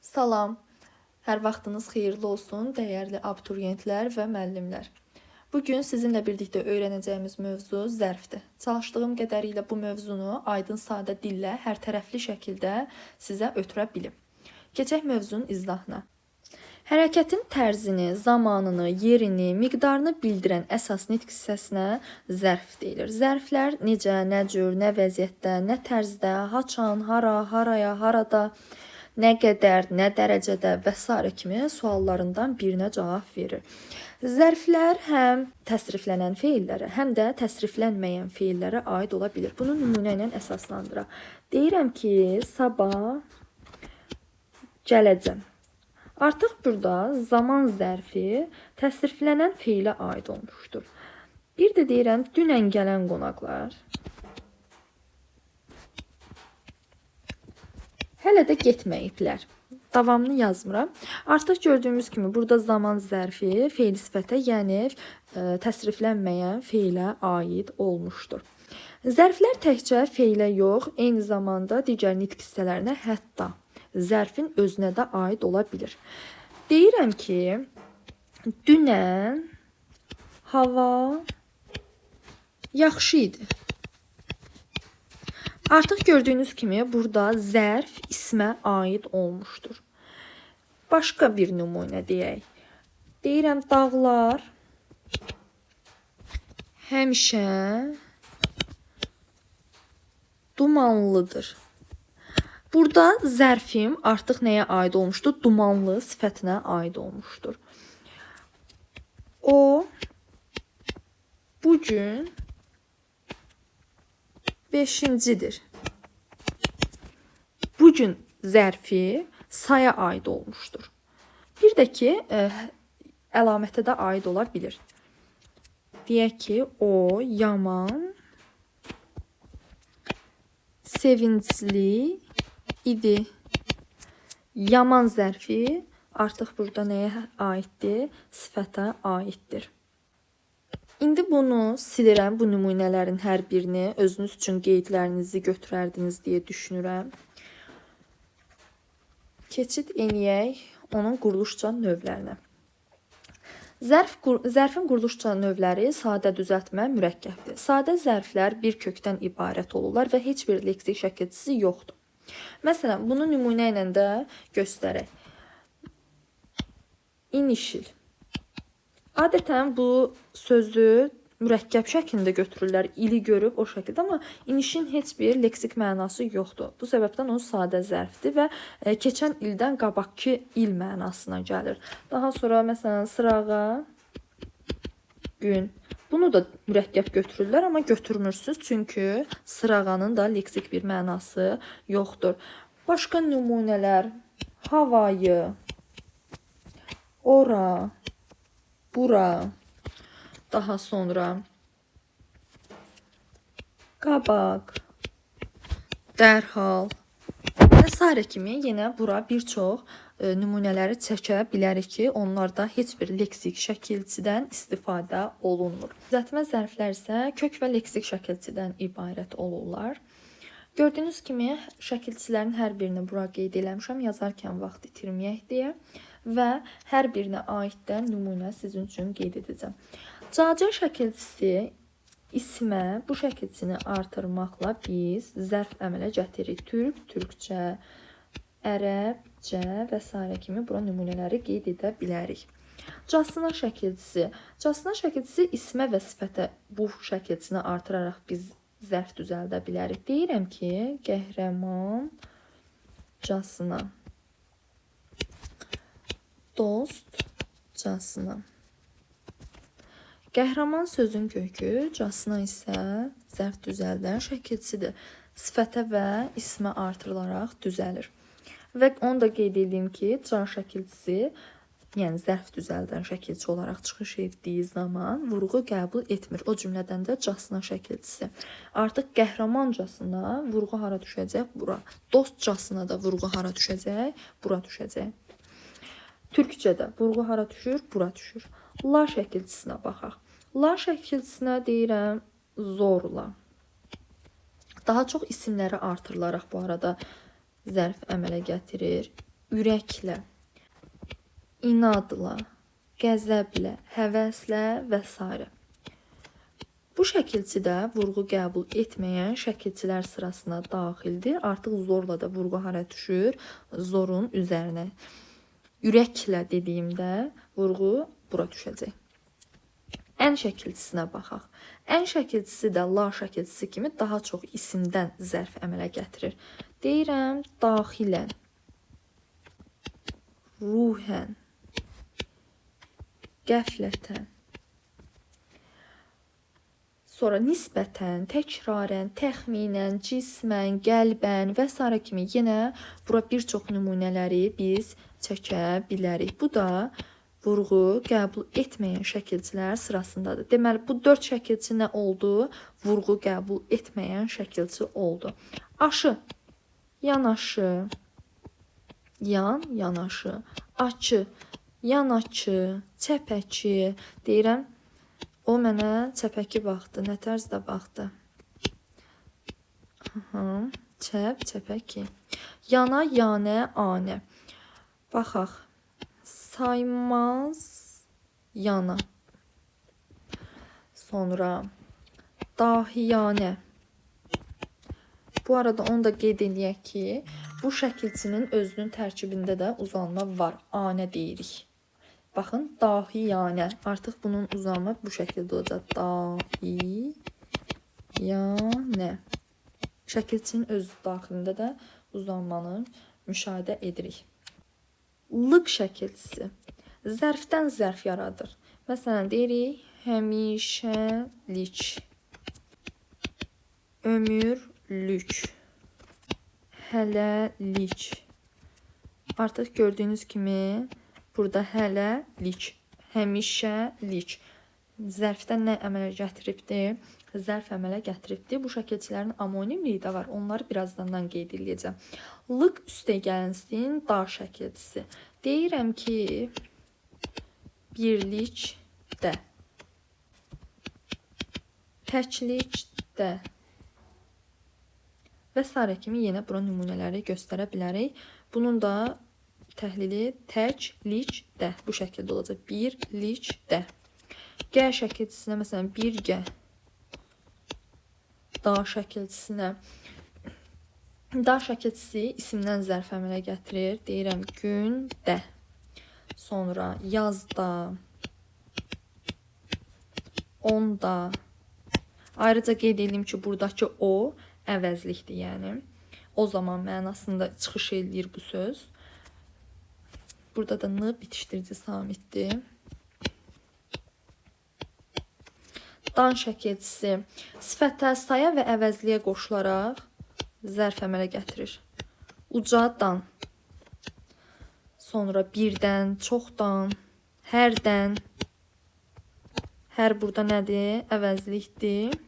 Salam. Hər vaxtınız xeyirli olsun, dəyərli abituriyentlər və müəllimlər. Bu gün sizinlə birlikdə öyrənəcəyimiz mövzu zərfdir. Çalışdığım qədərilə bu mövzunu aydın, sadə dillə hər tərəfli şəkildə sizə ötürə bilim. Keçək mövzunun izahına. Hərəkətin tərzini, zamanını, yerini, miqdarını bildirən əsas nitq hissəsinə zərf deyilir. Zərflər necə, nə cür, nə vəziyyətdə, nə tərzdə, haçan, hara, haraya, harada, nə qədər, nə dərəcədə və sairə kimi suallarından birinə cavab verir. Zərflər həm təsriflənən feillərə, həm də təsriflənməyən feillərə aid ola bilir. Bunu nümunə ilə əsaslandıraq. Deyirəm ki, sabah gələcəm. Artıq burada zaman zərfi təsriflənən feilə aid olmuşdur. Bir də deyirəm, dünən gələn qonaqlar hələ də getməyiblər. Davamını yazmıram. Artıq gördüyümüz kimi burada zaman zərfi feil sifətə, yəni təsriflənməyən feilə aid olmuşdur. Zərflər təkcə feilə yox, eyni zamanda digər nitq hissələrinə, hətta zərfin özünə də aid ola bilir. Deyirəm ki, dünən hava yaxşı idi. Artıq gördüyünüz kimi burada zərf ismə aid olmuşdur. Başqa bir nümunə deyək. Deyirəm dağlar həmişə dumanlıdır. Burada zərfim artıq nəyə aid olmuşdur? Dumanlı sifətinə aid olmuşdur. O bugün 5-cidir. Bugün zərfi saya aid olmuşdur. Bir də ki, əlamətə də aid ola bilir. Deyək ki, o yaman sevincli idi. Yaman zərfi artıq burada nəyə aiddir? Sifətə aiddir. İndi bunu silirəm, bu nümunələrin hər birini. Özünüz üçün qeydlərinizi götürərdiniz deyə düşünürəm. Keçid eləyək onun quruluşca növlərinə. Zərfin quruluşca növləri sadə, düzəltmə, mürəkkəbdir. Sadə zərflər bir kökdən ibarət olurlar və heç bir leksik şəkilçisi yoxdur. Məsələn, bunu nümunə ilə də göstərək. İnişil. Adətən bu sözü mürəkkəb şəklində götürürlər, ili görüb o şəkildə, amma inişin heç bir leksik mənası yoxdur. Bu səbəbdən o sadə zərfdir və keçən ildən qabaqki il mənasına gəlir. Daha sonra məsələn sırağa gün. Bunu da mürəkkəb götürürlər, amma götürmürsünüz, çünki sırağanın da leksik bir mənası yoxdur. Başqa nümunələr: havayı, ora, bura, daha sonra qabaq, dərhal və sairə kimi yenə bura bir çox nümunələri çəkə bilərik ki, onlarda heç bir leksik şəkilçidən istifadə olunmur. Düzəltmə zərflər isə kök və leksik şəkilçidən ibarət olurlar. Gördüyünüz kimi şəkilçilərin hər birini bura qeyd eləmişəm, yazarkən vaxt itirməyək deyə və hər birinə aid də nümunə sizin üçün qeyd edəcəm. Caca şəkilçisi ismə bu şəkilçini artırmaqla biz zərf əmələ gətiririk. Türk, türkçə, ərəbcə və sairə kimi bura nümunələri qeyd edə bilərik. Casına şəkilçisi. Casına şəkilçisi ismə və sifətə bu şəkilçini artıraraq biz zərf düzəldə bilərik. Deyirəm ki, qəhrəman casına, dost casına. Qəhrəman sözün kökü, casına isə zərf düzəldən şəkilçisidir. Sifətə və ismə artırılaraq düzəlir. Və onu da qeyd edeyim ki, ca şəkilçisi, yəni zərf düzəldən şəkilçi olaraq çıxış etdiyi zaman vurğu qəbul etmir. O cümlədən də casına şəkilçisi. Artıq qəhrəmancasına vurğu hara düşəcək? Bura. Dostcasına da vurğu hara düşəcək? Bura düşəcək. Türkcədə vurğu hara düşür? Bura düşür. La şəkilçisinə baxaq. La şəkilçisinə deyirəm zorla. Daha çox isimləri artırılaraq bu arada zərf əmələ gətirir. ürəklə, inadla, qəzəblə, həvəslə və s. Bu şəkilçi də vurğu qəbul etməyən şəkilçilər sırasına daxildir. Artıq zorla da vurğu hara düşür? Zorun üzərinə. Ürəklə dediyimdə vurğu bura düşəcək. Ən şəkilçisinə baxaq. Ən şəkilçisi də la şəkilçisi kimi daha çox isimdən zərf əmələ gətirir. Deyirəm daxilən, ruhən, qəflətən. Sonra nisbətən, təkrarən, təxminən, cismən, qəlbən və s. kimi yenə bura bir çox nümunələri biz çəkə bilərik. Bu da vurğu qəbul etməyən şəkilçilər sırasındadır. Deməli, bu 4 şəkilçi nə oldu? Vurğu qəbul etməyən şəkilçi oldu. Aşı, yanaşı, yan, yanaşı, açı, yanaşı, çəpəki. Deyirəm, o mənə çəpəki baxdı. Nə tərzdə baxdı? Aha, çəp, çəpəki. Yana, yanə, anə. Baxaq. Saymaz, yana. Sonra dahiyanə. Bu arada onu da qeyd eləyək ki, bu şəkilçinin özünün tərkibində də uzanma var. Anə deyirik. Baxın, dahiyanə. Artıq bunun uzanma bu şəkildə olacaq. Dahiyanə. Şəkilçinin öz daxilində də uzanmanı müşahidə edirik. Lıq şəkilçisi zərfdən zərf yaradır. Məsələn, deyirik həmişəlik, ömürlük, hələlik. Artıq gördüyünüz kimi burada hələlik, həmişəlik. Zərfdən nə əmələ gətiribdir? Zərf əmələ gətiribdir. Bu şəkilçilərin amonimliyi də var. Onları birazdandan qeyd edəcəm. Lıq üstə gəlsin, da şəkilçisi. Deyirəm ki, birlikdə, təklikdə və s. kimi yenə bura nümunələri göstərə bilərik. Bunun da təhlili təklikdə bu şəkildə olacaq. Birlikdə. G şəkilçisinə məsələn birgə, da şəkilçisinə. Da şəkilçisi isimdən zərf əmələ gətirir. Deyirəm gündə. Sonra yazda, onda. Ayrıca qeyd edeyim ki, buradakı o əvəzlikdir, yəni. O zaman mənasında çıxış eləyir bu söz. Burada da n bitişdirici samitdir. Dan şəkilçisi sifətə, saya və əvəzliyə qoşularaq zərf əmələ gətirir. Ucadan, sonra birdən, çoxdan, hərdən. Hər burada nədir? Əvəzlikdir.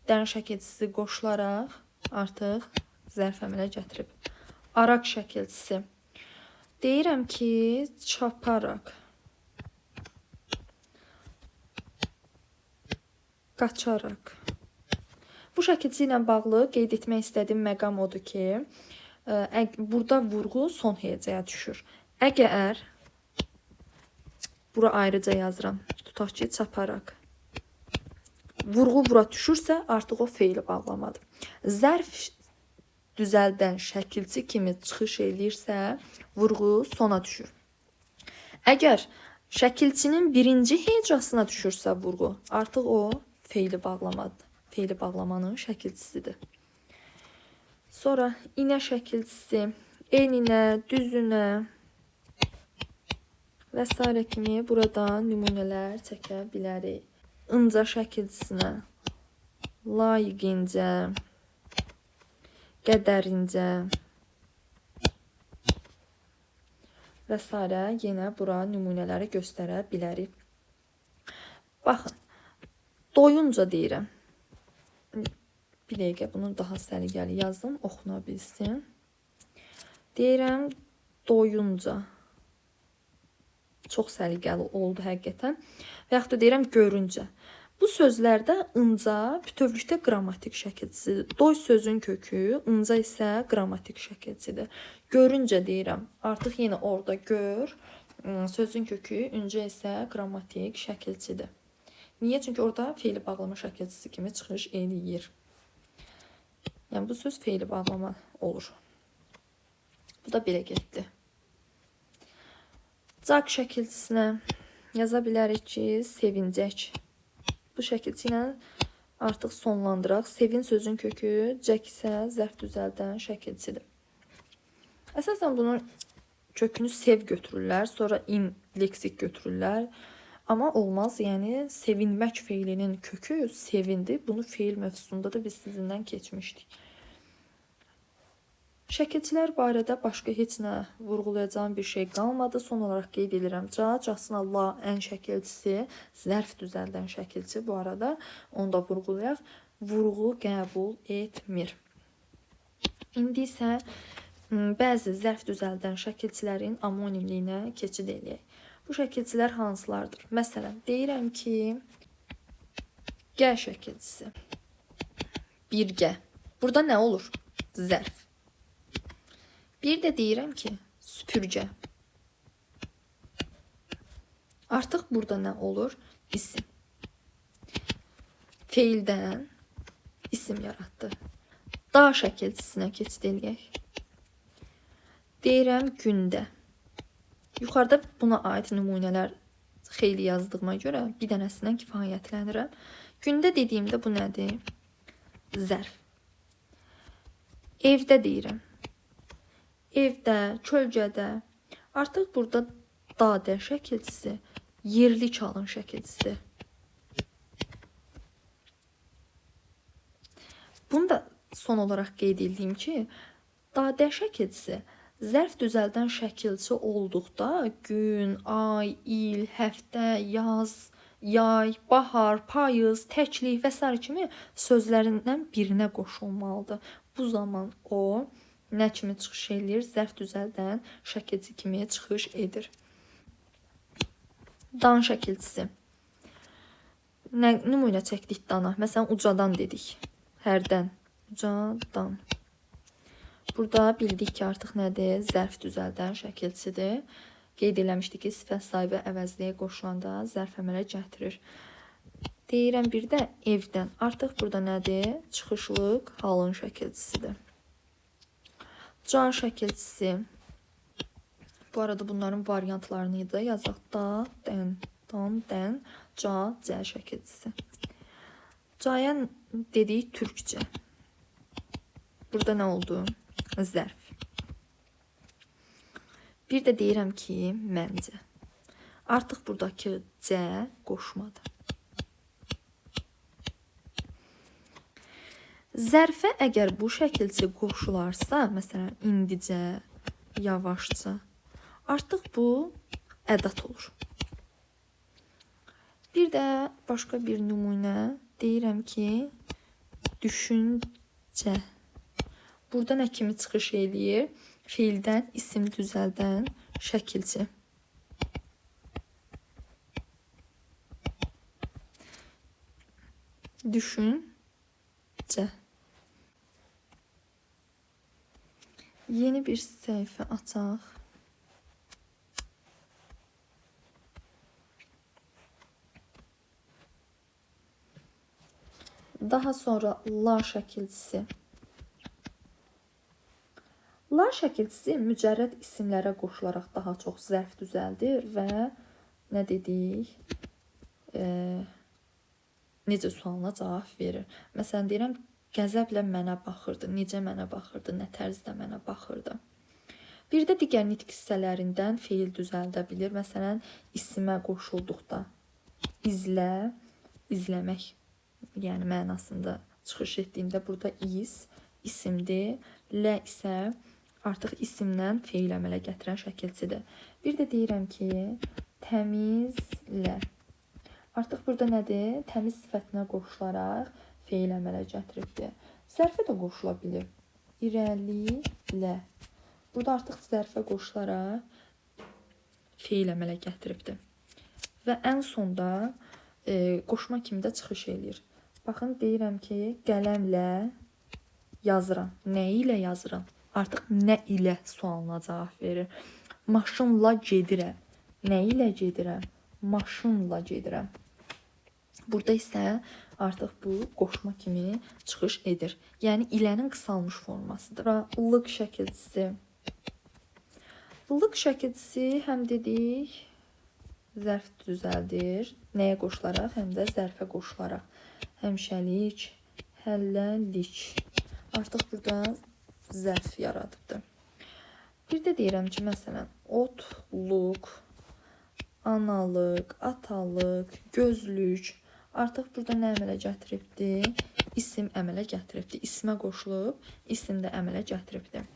Dən şəkilçisi qoşularaq artıq zərf əmələ gətirib. Araq şəkilçisi. Deyirəm ki, çaparaq, qaçaraq. Bu şəkilçi ilə bağlı qeyd etmək istədiyim məqam odur ki, burada vurğu son hecəyə düşür. Əgər, bura ayrıca yazıram, tutaq ki, çaparaq. Vurğu bura düşürsə, artıq o feili bağlamadır. Zərf düzəldən şəkilçi kimi çıxış eləyirsə, vurğu sona düşür. Əgər şəkilçinin birinci hecasına düşürsə vurğu, artıq o feili bağlamadır. Feili bağlamanın şəkilçisidir. Sonra inə şəkilçisi, eninə, düzünə və s. kimi burada nümunələr çəkə bilərik. İnca şəkilçisinə, layiqincə, qədərincə və s. yenə bura nümunələri göstərə bilərik. Baxın, doyunca deyirəm. Bir dəqiqə bunu daha səliqəli yazdım, oxuna bilsin. Deyirəm doyunca. Çox səliqəli oldu həqiqətən. Və yaxud da deyirəm görüncə. Bu sözlərdə ınca bütövlükdə qrammatik şəkilçisidir. Doy sözün kökü, ınca isə qrammatik şəkilçidir. Görüncə deyirəm, artıq yenə orada gör sözün kökü, üncə isə qrammatik şəkilçidir. Niyə? Çünki orada feili bağlama şəkilçisi kimi çıxış eləyir. Yəni bu söz feili bağlama olur. Bu da belə getdi. Caq şəkilçisinə yaza bilərik ki, sevincək. Bu şəkilçi ilə artıq sonlandıraq. Sevin sözün kökü, cək isə zərf düzəldən şəkilçidir. Əsasən bunun kökünü sev götürürlər, sonra in leksik götürürlər. Amma olmaz, yəni sevinmək feilinin kökü sevindi. Bunu feil mövzusunda da biz sizinlə keçmişdik. Şəkilçilər barədə başqa heç nə vurğulayacağım bir şey qalmadı. Son olaraq qeyd edirəm. Ca, casına la, ən şəkilçisi, zərf düzəldən şəkilçi bu arada. Onu da vurğulayaq. Vurğu qəbul etmir. İndi isə bəzi zərf düzəldən şəkilçilərin amonimliyinə keçid eləyək. Bu şəkilçilər hansılardır? Məsələn, deyirəm ki, G şəkilçisi. Birgə. Burada nə olur? Zərf. Bir də deyirəm ki, süpürgə. Artıq burada nə olur? İsim. Feildən isim yaratdı. Da şəkilçisinə keçid eləyək. Deyirəm gündə. Yuxarıda buna aid nümunələr xeyli yazdığıma görə bir dənəsindən kifayətlənirəm. Gündə dediyimdə bu nədir? Zərf. Evdə deyirəm. Evdə, kölgədə. Artıq burada dadə şəkilçisi yerli çalın şəkilçisidir. Bunu da son olaraq qeyd edeyim ki, dadə şəkilçisi zərf düzəldən şəkilçi olduqda gün, ay, il, həftə, yaz, yay, bahar, payız, təklik və sair kimi sözlərindən birinə qoşulmalıdır. Bu zaman o nə kimi çıxış eləyir? Zərf düzəldən şəkilçi kimi çıxış edir. Dan şəkilçisi. Nə nümunə çəkdik dana? Məsələn, ucadan dedik. Hərdən. Ucadan. Burada bildik ki, artıq nədir? Zərf düzəldən şəkilçidir. Qeyd eləmişdik ki, sifət sahibi əvəzliyə qoşulanda zərf əmələ gətirir. Deyirəm bir də evdən. Artıq burada nədir? Çıxışlıq halın şəkilçisidir. Can şəkilçisi. Bu arada bunların variantlarını da yazaq. Da, dən, dan, dən, ca, cə şəkilçisi. Caya dedik türkcə. Burada nə oldu? Zərf. Bir də deyirəm ki, məncə. Artıq buradakı C qoşmadır. Zərfə əgər bu şəkilçi qoşularsa, məsələn, indicə, yavaşca, artıq bu ədat olur. Bir də başqa bir nümunə deyirəm ki, düşüncə. Burada nə kimi çıxış eləyir? Feildən isim düzəldən şəkilçi. Düşüncə. Yeni bir səhifə açaq. Daha sonra la şəkilçisi. La şəkilçisi mücərrəd isimlərə qoşularaq daha çox zərf düzəldir və nə dedik? Necə sualına cavab verir. Məsələn, deyirəm, qəzəblə mənə baxırdı. Necə mənə baxırdı, nə tərzdə mənə baxırdı. Bir də digər nitq hissələrindən feil düzəldə bilir. Məsələn, isimə qoşulduqda izlə, izləmək, yəni mənasında çıxış etdiyimdə burada iz isimdir. Lə isə artıq isimdən feil əmələ gətirən şəkilçidir. Bir də deyirəm ki, təmizlə. Artıq burada nədir? Təmiz sifətinə qoşularaq feil əmələ gətiribdir. Zərfə də qoşula bilir. İrəlilə. Burada artıq zərfə qoşularaq feil əmələ gətiribdir. Və ən sonda qoşma kimi də çıxış eləyir. Baxın, deyirəm ki, qələmlə yazıram. Nə ilə yazıram? Artıq nə ilə sualına cavab verir. Maşınla gedirəm. Nə ilə gedirəm? Maşınla gedirəm. Burada isə artıq bu qoşma kimi çıxış edir. Yəni ilənin qısalmış formasıdır. Lıq şəkilçisi. Lıq şəkilçisi həm dedik zərf düzəldir. Nəyə qoşularaq? Həm də zərfə qoşularaq. Həmişəlik, hələlik. Artıq burada zərf yaradıbdır. Bir də deyirəm ki, məsələn, otluq, analıq, atalıq, gözlük. Artıq burada nə əmələ gətiribdir? İsim əmələ gətiribdir. İsmə qoşulub, isim də əmələ gətiribdir.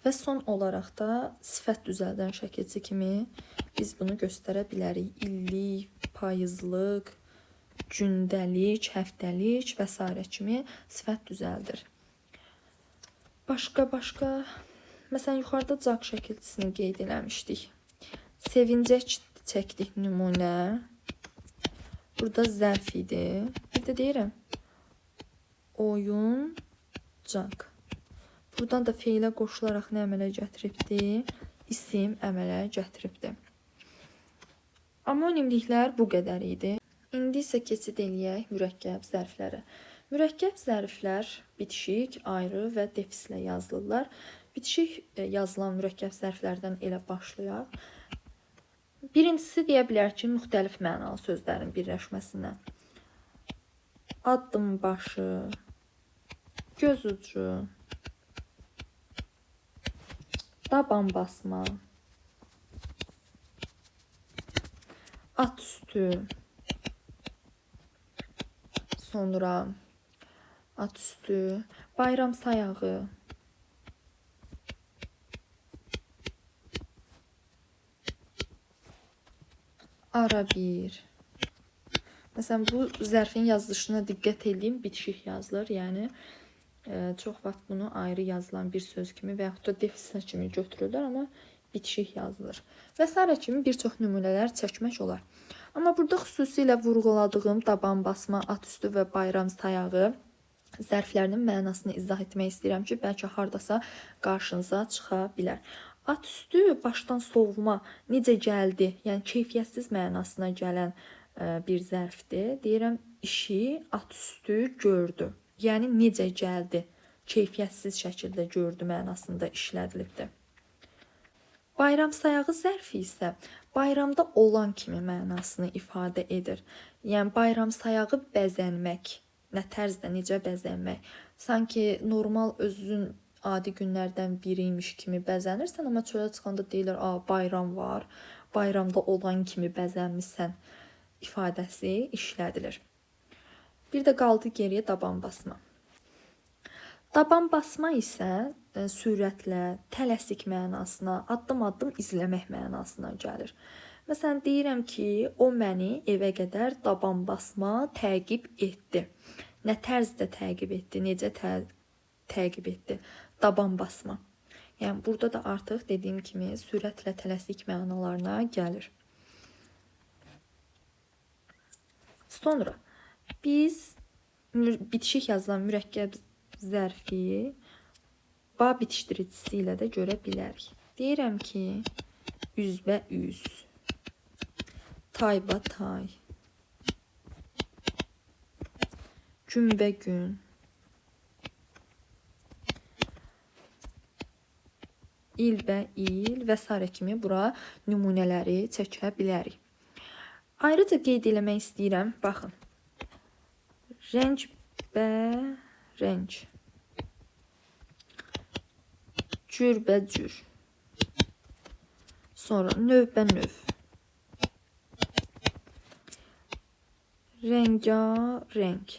Və son olaraq da sifət düzəldən şəkilçi kimi biz bunu göstərə bilərik. İllik, payızlıq, gündəlik, həftəlik və sairə kimi sifət düzəldir. Başqa, məsələn, yuxarıda caq şəkilçisini qeyd eləmişdik. Sevincək çəkdik nümunə. Burada zərf idi. Bir də deyirəm, oyuncaq. Buradan da feilə qoşularaq nə əmələ gətiribdir? İsim əmələ gətiribdir. Amonimliklər bu qədər idi. İndi isə keçid eləyək mürəkkəb zərflərə. Mürəkkəb zərflər bitişik, ayrı və defislə yazılırlar. Bitişik yazılan mürəkkəb zərflərdən elə başlayaq. Birincisi deyə bilər ki, müxtəlif mənalı sözlərin birləşməsindən. Addım başı, göz ucu, daban basma, at üstü, sonra at üstü, bayram sayağı, ara bir. Məsələn, bu zərfin yazılışına diqqət edin, bitişik yazılır. Yəni, çox vaxt bunu ayrı yazılan bir söz kimi və yaxud da defisə kimi götürürlər, amma bitişik yazılır. Və sairə kimi bir çox nümunələr çəkmək olar. Amma burada xüsusilə vurğuladığım daban basma, at üstü və bayram sayağı zərflərinin mənasını izah etmək istəyirəm ki, bəlkə hardasa qarşınıza çıxa bilər. At üstü başdan sovma, necə gəldi, yəni keyfiyyətsiz mənasına gələn bir zərfdir. Deyirəm, işi at üstü gördü. Yəni necə gəldi, keyfiyyətsiz şəkildə gördü mənasında işlədilibdir. Bayram sayağı zərfi isə bayramda olan kimi mənasını ifadə edir. Yəni bayram sayağı bəzənmək, nə tərzdə, necə bəzənmək. Sanki normal özün adi günlərdən biriymiş kimi bəzənirsən, amma çölə çıxanda deyirlər, a, bayram var, bayramda olan kimi bəzənmisən ifadəsi işlədilir. Bir də qaldı geriyə daban basma. Daban basma isə sürətlə, tələsik mənasına, addım-addım izləmək mənasına gəlir. Məsələn, deyirəm ki, o məni evə qədər daban basma təqib etdi. Nə tərzdə təqib etdi, necə təqib etdi? Daban basma. Yəni, burada da artıq dediyim kimi sürətlə tələsik mənalarına gəlir. Sonra biz bitişik yazılan mürəkkəb zərfi ba bitişdiricisi ilə də görə bilərik. Deyirəm ki, üzbə üz, tayba tay, günbə gün, ilbə il və sairə kimi bura nümunələri çəkə bilərik. Ayrıca qeyd eləmək istəyirəm. Baxın. Rəngbə rəng. Cürbəcür. Sonra növbə növ. Rəngarəng.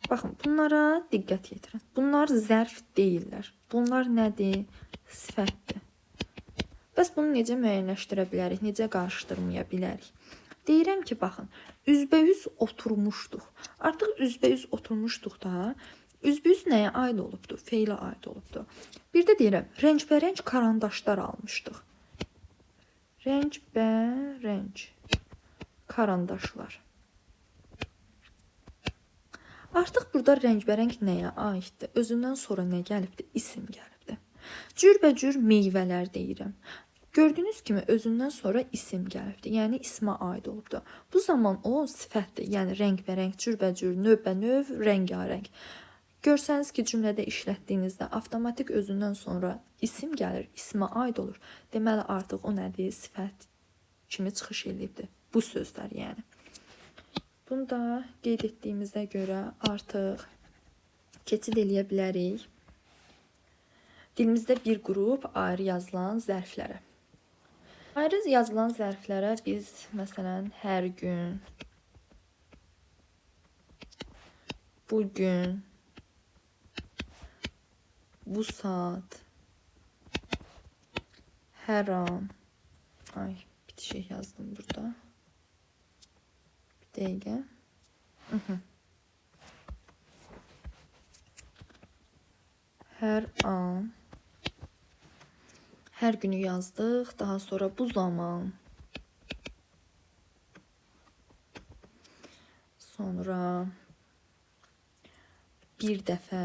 Baxın, bunlara diqqət yetirin. Bunlar zərf deyillər. Bunlar nədir? Sifətdir. Bəs bunu necə müəyyənləşdirə bilərik? Necə qarışdırmaya bilərik? Deyirəm ki, baxın, üzbəüz oturmuşduq. Artıq üzbəüz oturmuşduq da, üzbəüz nəyə aid olubdur? Feilə aid olubdur. Bir də deyirəm, rəngbərəng karandaşlar almışdıq. Rəngbərəng. karandaşlar. Artıq burada rəngbərəng nəyə aiddir? Özündən sonra nə gəlibdir? İsim gəlibdir. Cürbəcür meyvələr deyirəm. Gördüyünüz kimi özündən sonra isim gəlibdir. Yəni ismə aid olubdur. Bu zaman o sifətdir. Yəni rəngbərəng, cürbəcür, növbənöv, rəngarəng. Görsəniz ki, cümlədə işlətdiyinizdə avtomatik özündən sonra isim gəlir, ismə aid olur. Deməli artıq o nədir? Sifət kimi çıxış eləyibdir. Bu sözlər yəni. Bunu da qeyd etdiyimizə görə artıq keçid eləyə bilərik. Dilimizdə bir qrup ayrı yazılan zərflərə. Ayrı yazılan zərflərə biz məsələn hər gün, bugün, bu saat, hər an, ay bitişik yazdım burada. Bir dəqiqə. Hər an, hər günü yazdıq. Daha sonra bu zaman. Sonra bir dəfə,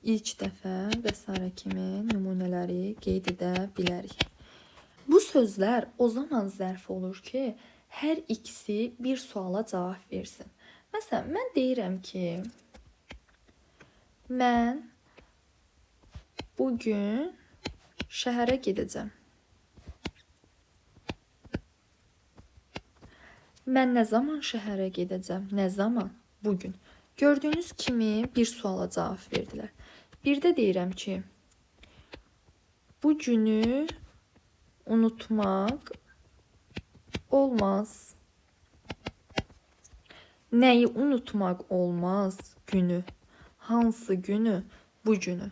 ilk dəfə və sairə kimi nümunələri qeyd edə bilərik. Bu sözlər o zaman zərf olur ki, hər ikisi bir suala cavab versin. Məsələn, mən deyirəm ki, mən bugün şəhərə gedəcəm. Mən nə zaman şəhərə gedəcəm? Nə zaman? Bugün. Gördüyünüz kimi bir suala cavab verdilər. Bir də deyirəm ki, bu günü unutmaq olmaz. Nəyi unutmaq olmaz? Günü. Hansı günü? Bu günü.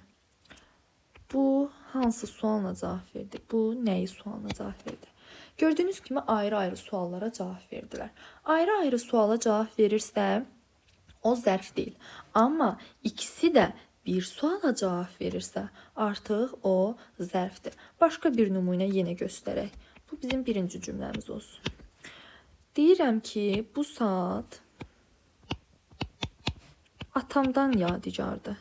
Bu hansı sualına cavab verdi? Bu nəyi sualına cavab verdi? Gördüyünüz kimi ayrı-ayrı suallara cavab verdilər. Ayrı-ayrı suala cavab verirsə, o zərf deyil. Amma ikisi də bir suala cavab verirsə, artıq o zərfdir. Başqa bir nümunə yenə göstərək. Bu bizim birinci cümləmiz olsun. Deyirəm ki, bu saat atamdan yadigardır.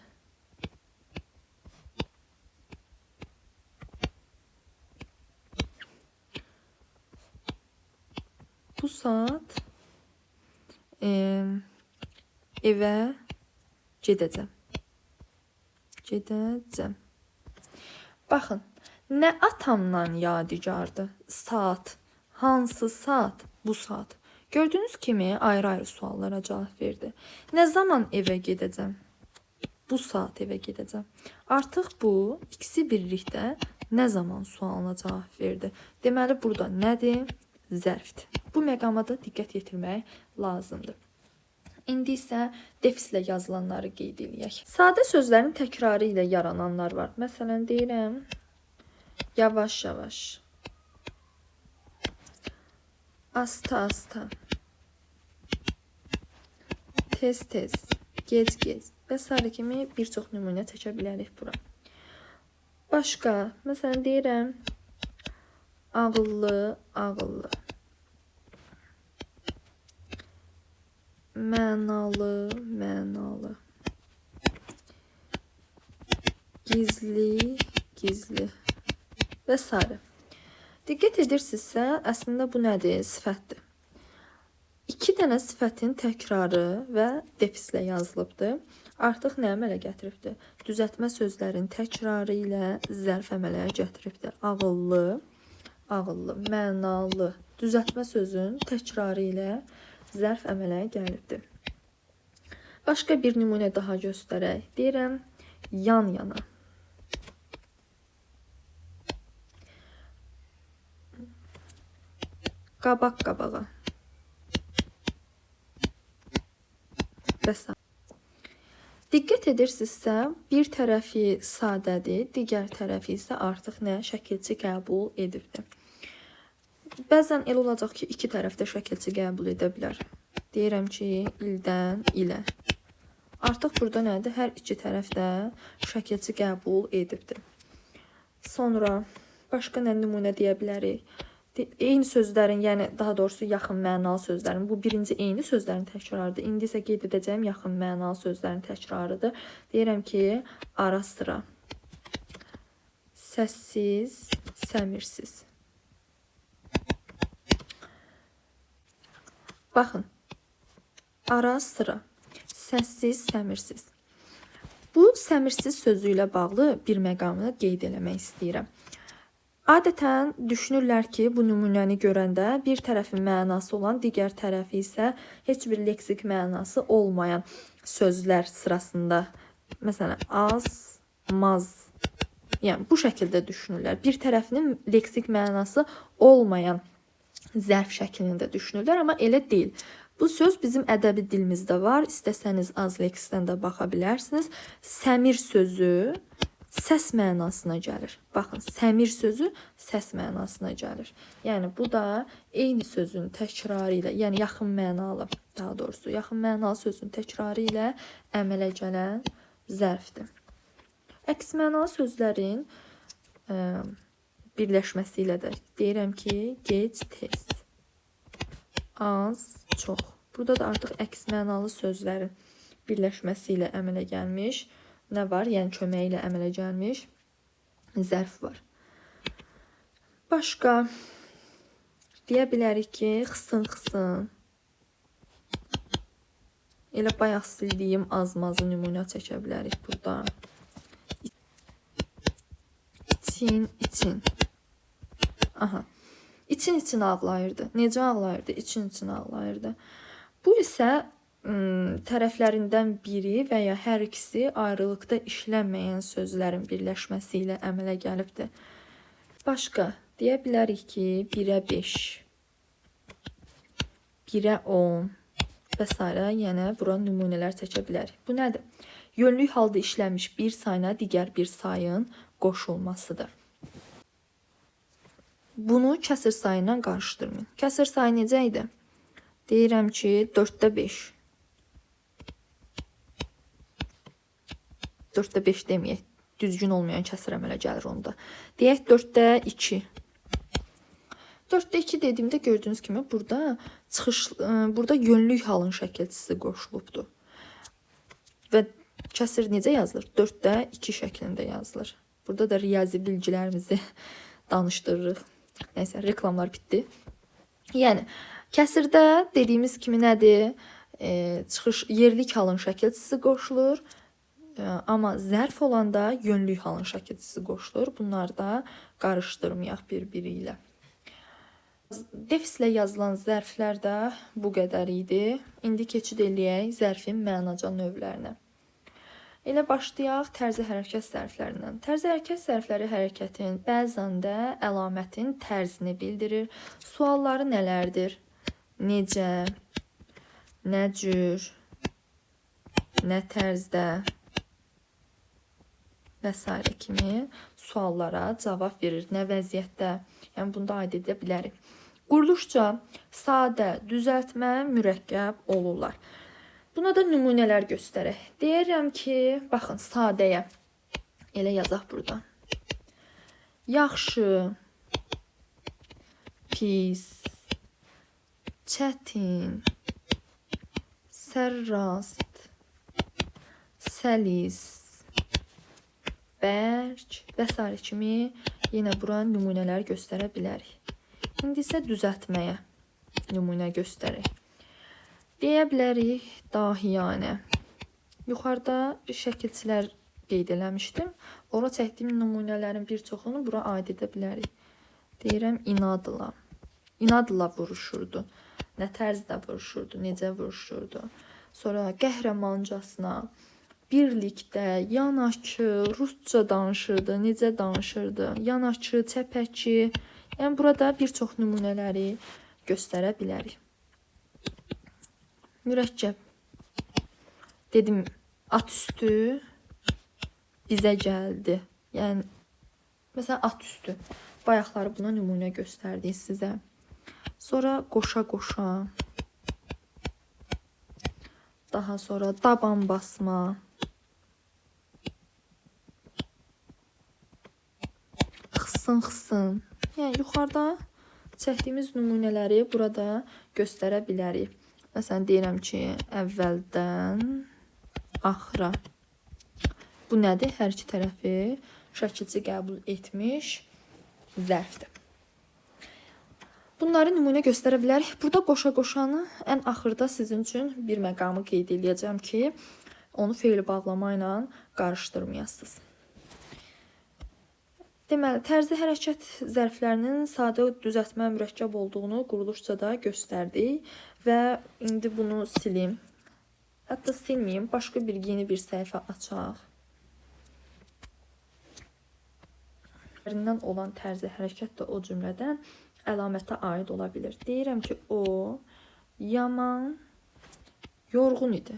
Bu saat evə gedəcəm. Gedəcəm. Baxın, nə atamdan yadigardır? Saat. Hansı saat? Bu saat. Gördüyünüz kimi ayrı-ayrı suallara cavab verdi. Nə zaman evə gedəcəm? Bu saat evə gedəcəm. Artıq bu ikisi birlikdə nə zaman sualına cavab verdi. Deməli burada nədir? Zərfdir. Bu məqama da diqqət yetirmək lazımdır. İndi isə defislə yazılanları qeyd eləyək. Sadə sözlərin təkrarı ilə yarananlar var. Məsələn deyirəm, yavaş-yavaş, asta-asta, tez-tez, gec-gec və sairə kimi bir çox nümunə çəkə bilərik bura. Başqa, məsələn deyirəm, ağıllı, ağıllı, mənalı, mənalı, gizli, gizli və sairə. Diqqət edirsinizsə, əslində bu nədir? Sifətdir. İki dənə sifətin təkrarı və defislə yazılıbdır. Artıq nə əmələ gətiribdir? Düzəltmə sözlərin təkrarı ilə zərf əmələ gətiribdir. Ağıllı, ağıllı, mənalı. Düzəltmə sözün təkrarı ilə zərf əmələ gəlibdir. Başqa bir nümunə daha göstərək. Deyirəm, yan yana. Qabaq qabağa. Və sairə. Diqqət edirsinizsə, bir tərəfi sadədir, digər tərəfi isə artıq nə? Şəkilçi qəbul edibdir. Bəzən elə olacaq ki, iki tərəf də şəkilçi qəbul edə bilər. Deyirəm ki, ildən ilə. Artıq burada nədir? Hər iki tərəf də şəkilçi qəbul edibdir. Sonra Başqa nə nümunə deyə bilərik? Eyni sözlərin, yəni daha doğrusu yaxın mənalı sözlərin, bu birinci eyni sözlərin təkrarıdır. İndi isə qeyd edəcəyim yaxın mənalı sözlərin təkrarıdır. Deyirəm ki, ara sıra, səssiz, səmirsiz. Baxın, ara sıra, səssiz, səmirsiz. Bu səmirsiz sözü ilə bağlı bir məqamı qeyd eləmək istəyirəm. Adətən düşünürlər ki, bu nümunəni görəndə bir tərəfin mənası olan, digər tərəfi isə heç bir leksik mənası olmayan sözlər sırasında, məsələn, az, maz, yəni bu şəkildə düşünürlər. Bir tərəfinin leksik mənası olmayan zərf şəklində düşünürlər, amma elə deyil. Bu söz bizim ədəbi dilimizdə var. İstəsəniz az leksdən də baxa bilərsiniz. Səmir sözü səs mənasına gəlir. Baxın, səmir sözü səs mənasına gəlir. Yəni bu da eyni sözün təkrarı ilə, yəni yaxın mənalı, daha doğrusu yaxın mənalı sözün təkrarı ilə əmələ gələn zərfdir. Əks mənalı sözlərin birləşməsi ilə də deyirəm ki, gec, tez, az, çox. Burada da artıq əks mənalı sözlərin birləşməsi ilə əmələ gəlmiş nə var? Yəni köməyi ilə əmələ gəlmiş zərf var. Başqa deyə bilərik ki, xısın xısın. Elə bayaq sildiyim azmazı nümunə çəkə bilərik burada. İçin, için. Aha. İçin için ağlayırdı. Necə ağlayırdı? İçin için ağlayırdı. Bu isə tərəflərindən biri və ya hər ikisi ayrılıqda işlənməyən sözlərin birləşməsi ilə əmələ gəlibdir. Başqa deyə bilərik ki, 1-ə 5, 1-ə 10 və s. Yəni bura nümunələr çəkə bilərik. Bu nədir? Yönlük halda işlənmiş bir sayına digər bir sayın qoşulmasıdır. Bunu kəsir sayı ilə qarışdırmayın. Kəsir sayı necə idi? Deyirəm ki, 4-də 5. 4-də 5 deməyək. Düzgün olmayan kəsir əmələ gəlir onda. Deyək 4-də 2. 4-də 2 dediyimdə gördüyünüz kimi burada çıxış, burada yönlük halın şəkilçisi qoşulubdur. Və kəsir necə yazılır? 4-də 2 şəklində yazılır. Burada da riyazi bilgilərimizi danışdırırıq. Nəysə, reklamlar bitdi. Yəni, kəsirdə dediyimiz kimi nədir? Çıxış yerlik halın şəkilçisi qoşulur. Amma zərf olanda yönlük halın şəkilçisi qoşulur. Bunları da qarışdırmayaq bir-biri ilə. Defislə yazılan zərflər də bu qədər idi. İndi keçid eləyək zərfin mənaca növlərinə. Elə başlayaq tərzi hərəkət zərflərindən. Tərzi hərəkət zərfləri hərəkətin, bəzən də əlamətin tərzini bildirir. Sualları nələrdir? Necə, nə cür, nə tərzdə və s. kimi suallara cavab verir. Nə vəziyyətdə? Yəni bunu da aid edə bilərik. Quruluşca sadə, düzəltmə, mürəkkəb olurlar. Buna da nümunələr göstərək. Deyirəm ki, baxın, sadəyə. Elə yazaq burada. Yaxşı, pis, çətin, sərrast, səlis, bərk və s. kimi yenə bura nümunələr göstərə bilərik. İndi isə düzəltməyə nümunə göstərək. Deyə bilərik dahiyanə. Yuxarıda şəkilçilər qeyd eləmişdim. Ora çəkdiyim nümunələrin bir çoxunu bura aid edə bilərik. Deyirəm inadla. İnadla vuruşurdu. Nə tərzdə vuruşurdu, necə vuruşurdu. Sonra qəhrəmancasına, birlikdə, yanaşı, rusca danışırdı, necə danışırdı. Yanaşı, çəpəki. Yəni burada bir çox nümunələri göstərə bilərik. Mürəkkəb. Dedim, at üstü bizə gəldi. Yəni, məsələn, at üstü. Bayaqları buna nümunə göstərdik sizə. Sonra qoşa-qoşa. Daha sonra daban basma. sınxsın. Yəni yuxarıda çəkdiyimiz nümunələri burada göstərə bilərik. Məsələn, deyirəm ki, əvvəldən axıra. Bu nədir? Hər iki tərəfi şəkilçi qəbul etmiş zərfdir. Bunları nümunə göstərə bilərik. Burada qoşa-qoşanı ən axırda sizin üçün bir məqamı qeyd eləyəcəm ki, onu fe'l bağlama ilə qarışdırmayasınız. Deməli, tərzi hərəkət zərflərinin sadə düzəltmə mürəkkəb olduğunu quruluşca da göstərdik və indi bunu silim. Hətta silməyim, başqa bir yeni bir səhifə açaq. Olan tərzi hərəkət də o cümlədən əlamətə aid ola bilər. Deyirəm ki, o yaman yorğun idi.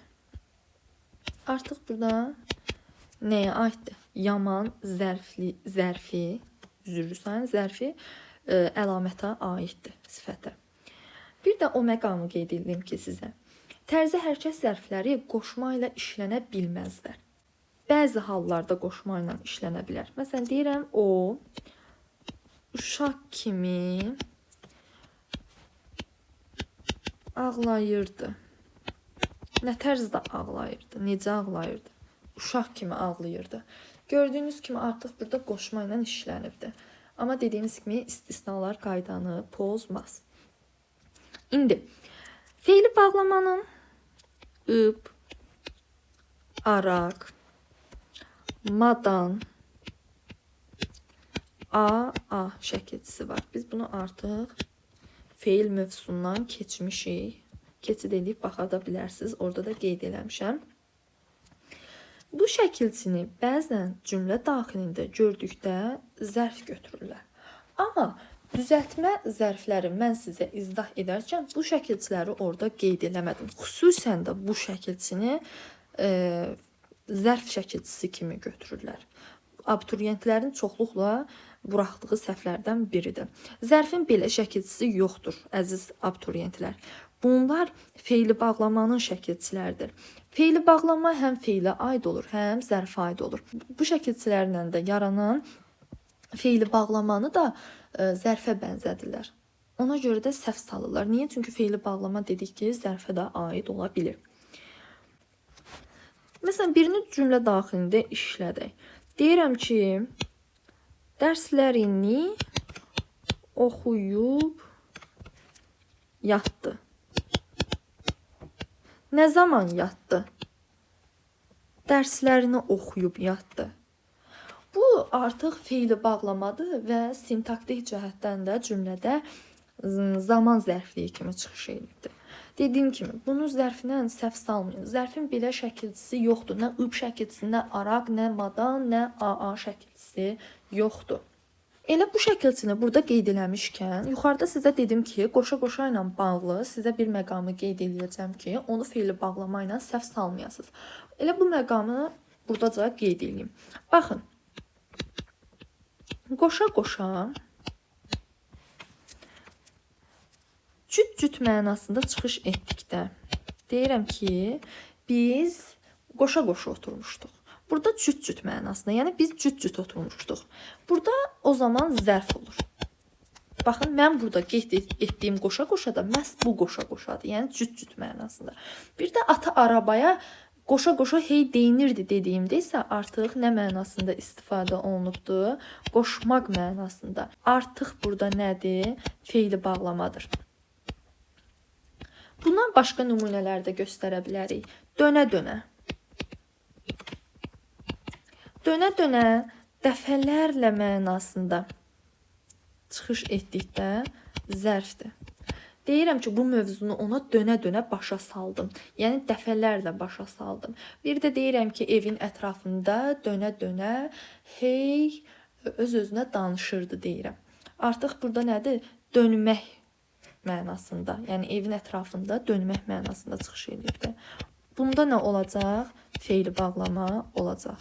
Artıq burada nəyə aiddir? Yaman zərfi, üzrlü sayın, zərfi əlamətə aiddir, sifətə. Bir də o məqamı qeyd edim ki sizə. Tərzi hərəkət zərfləri qoşma ilə işlənə bilməzlər. Bəzi hallarda qoşma ilə işlənə bilər. Məsələn, deyirəm, o uşaq kimi ağlayırdı. Nə tərzdə ağlayırdı? Necə ağlayırdı? Uşaq kimi ağlayırdı. Gördüyünüz kimi artıq burada qoşma ilə işlənibdir. Amma dediyimiz kimi istisnalar qaydanı pozmaz. İndi fe'li bağlamanın ıb, araq, madan, a, a şəkilçisi var. Biz bunu artıq feil mövzusundan keçmişik. Keçid edib baxa da bilərsiniz. Orada da qeyd eləmişəm. Bu şəkilçini bəzən cümlə daxilində gördükdə zərf götürürlər. Amma düzəltmə zərfləri mən sizə izah edərkən bu şəkilçiləri orada qeyd eləmədim. Xüsusən də bu şəkilçini zərf şəkilçisi kimi götürürlər. Abituriyentlərin çoxluqla buraxdığı səhvlərdən biridir. Zərfin belə şəkilçisi yoxdur, əziz abituriyentlər. Bunlar fe'li bağlamanın şəkilçiləridir. Fe'li bağlama həm fe'lə aid olur, həm zərfə aid olur. Bu şəkilçilərlə də yaranan fe'li bağlamanı da zərfə bənzədirlər. Ona görə də səhv salırlar. Niyə? Çünki fe'li bağlama dedik ki, zərfə də aid ola bilir. Məsələn, birini cümlə daxilində işlədək. Deyirəm ki, dərslərini oxuyub yatdı. Nə zaman yatdı? Dərslərini oxuyub yatdı. Bu artıq fe'li bağlamadır və sintaktik cəhətdən də cümlədə zaman zərfliyi kimi çıxış edibdir. Dediyim kimi, bunu zərflə səhv salmayın. Zərfin belə şəkilçisi yoxdur. Nə ıb şəkilçisi, nə araq, nə madan, nə AA şəkilçisi yoxdur. Elə bu şəkilçini burada qeyd eləmişkən, yuxarıda sizə dedim ki, qoşa-qoşa ilə bağlı sizə bir məqamı qeyd eləyəcəm ki, onu fe'li bağlama ilə səhv salmayasınız. Elə bu məqamı buradaca qeyd eləyim. Baxın, qoşa-qoşa cüt-cüt mənasında çıxış etdikdə deyirəm ki, biz qoşa-qoşa oturmuşduq. Burada cüt-cüt mənasında, yəni biz cüt-cüt oturmuşduq. Burada o zaman zərf olur. Baxın, mən burada qeyd etdiyim qoşa-qoşa da məhz bu qoşa-qoşadır. Yəni cüt-cüt mənasında. Bir də ata arabaya qoşa-qoşa hey deyinirdi dediyimdə isə artıq nə mənasında istifadə olunubdur? Qoşmaq mənasında. Artıq burada nədir? Fe'li bağlamadır. Bundan başqa nümunələr də göstərə bilərik. Dönə-dönə. Dönə-dönə dəfələrlə mənasında çıxış etdikdə zərfdir. Deyirəm ki, bu mövzunu ona dönə-dönə başa saldım. Yəni dəfələrlə başa saldım. Bir də deyirəm ki, evin ətrafında dönə-dönə hey öz-özünə danışırdı deyirəm. Artıq burada nədir? Dönmək mənasında, yəni evin ətrafında dönmək mənasında çıxış edirdi. Bunda nə olacaq? Fe'li bağlama olacaq.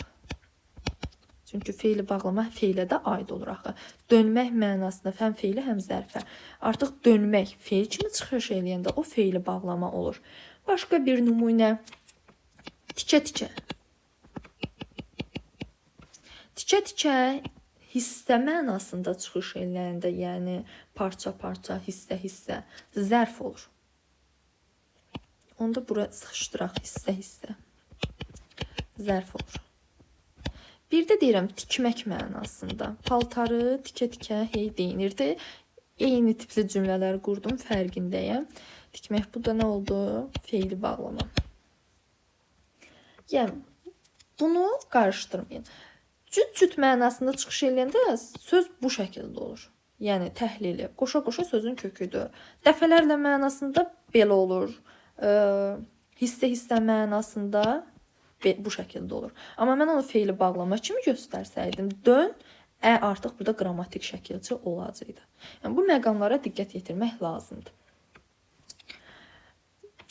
Çünki fe'li bağlama fe'lə də aid olur axı. Dönmək mənasında həm fe'lə, həm zərfə. Artıq dönmək fe'l kimi çıxış eləyəndə o fe'li bağlama olur. Başqa bir nümunə. Tikə-tikə. Tikə-tikə Hissə mənasında çıxış eləyəndə, yəni parça-parça, hissə-hissə zərf olur. Onu da bura sıxışdıraq, hissə-hissə. Zərf olur. Bir də deyirəm tikmək mənasında. Paltarı tikə-tikə hey deyinirdi. Eyni tipli cümlələr qurdum, fərqindəyəm. Tikmək bu da nə oldu? Feili bağlama. Yəni bunu qarışdırmayın. Cüt-cüt mənasında çıxış eləyəndə söz bu şəkildə olur. Yəni təhlili, qoşa-qoşa sözün köküdür. Dəfələrlə mənasında belə olur. Hissə-hissə mənasında bu şəkildə olur. Amma mən onu feili bağlama kimi göstərsəydim, dön, ə artıq burada qrammatik şəkilçi olacaqdı. Yəni bu məqamlara diqqət yetirmək lazımdır.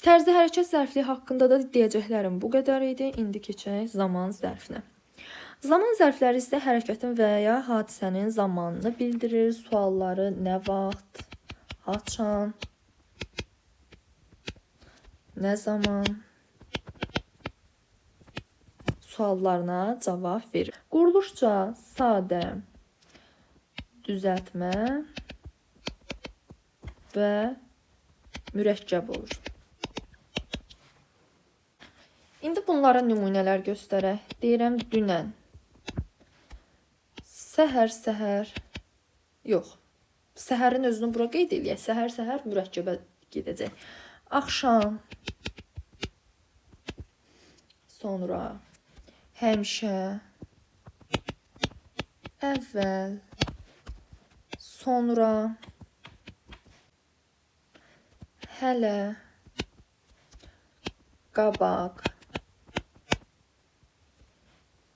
Tərzi hərəkət zərfliyi haqqında da deyəcəklərim bu qədər idi. İndi keçək zaman zərfinə. Zaman zərfləri isə hərəkətin və ya hadisənin zamanını bildirir. Sualları nə vaxt, haçan, nə zaman suallarına cavab verir. Quruluşca sadə, düzəltmə və mürəkkəb olur. İndi bunlara nümunələr göstərək. Deyirəm dünən. Səhər-səhər. Yox. Səhərin özünü bura qeyd eləyək. Səhər-səhər mürəkkəbə gedəcək. Axşam. Sonra həmişə, əvvəl, sonra, hələ, qabaq,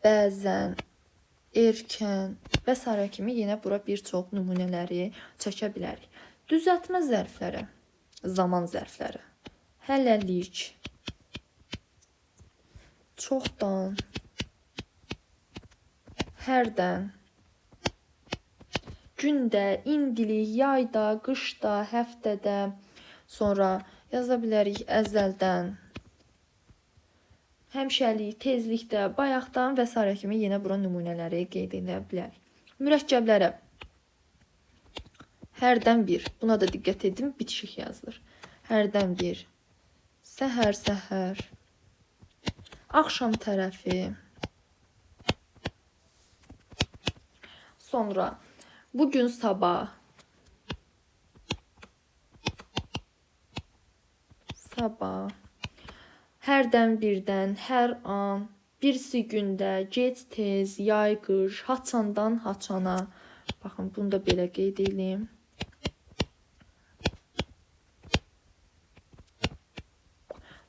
bəzən, erkən və sairə kimi yenə bura bir çox nümunələri çəkə bilərik. Düzəltmə zərfləri, zaman zərfləri, hələlik, çoxdan, hərdən, gündə, indilik, yayda, qışda, həftədə, sonra yaza bilərik əzəldən, həmişəlik, tezlikdə, bayaqdan və sairə kimi yenə bura nümunələri qeyd edə bilərik. Mürəkkəblərə hərdən bir, buna da diqqət edin, bitişik yazılır. Hərdən bir, səhər-səhər, axşam tərəfi, sonra bugün sabah, sabah, hərdən birdən, hər an, birisi gündə, gec tez, yay qış, haçandan haçana. Baxın, bunu da belə qeyd edeyim.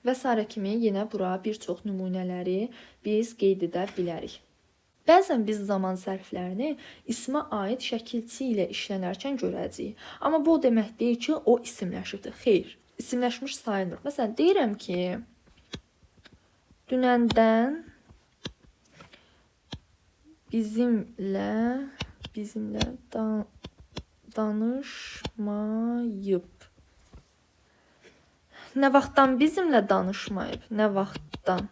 Və sairə kimi yenə bura bir çox nümunələri biz qeyd edə bilərik. Bəzən biz zaman zərflərini ismə aid şəkilçi ilə işlənərkən görəcəyik. Amma bu o demək deyil ki, o isimləşibdir. Xeyr, isimləşmiş sayılmır. Məsələn, deyirəm ki, dünəndən bizimlə danışmayıb. Nə vaxtdan bizimlə danışmayıb? Nə vaxtdan?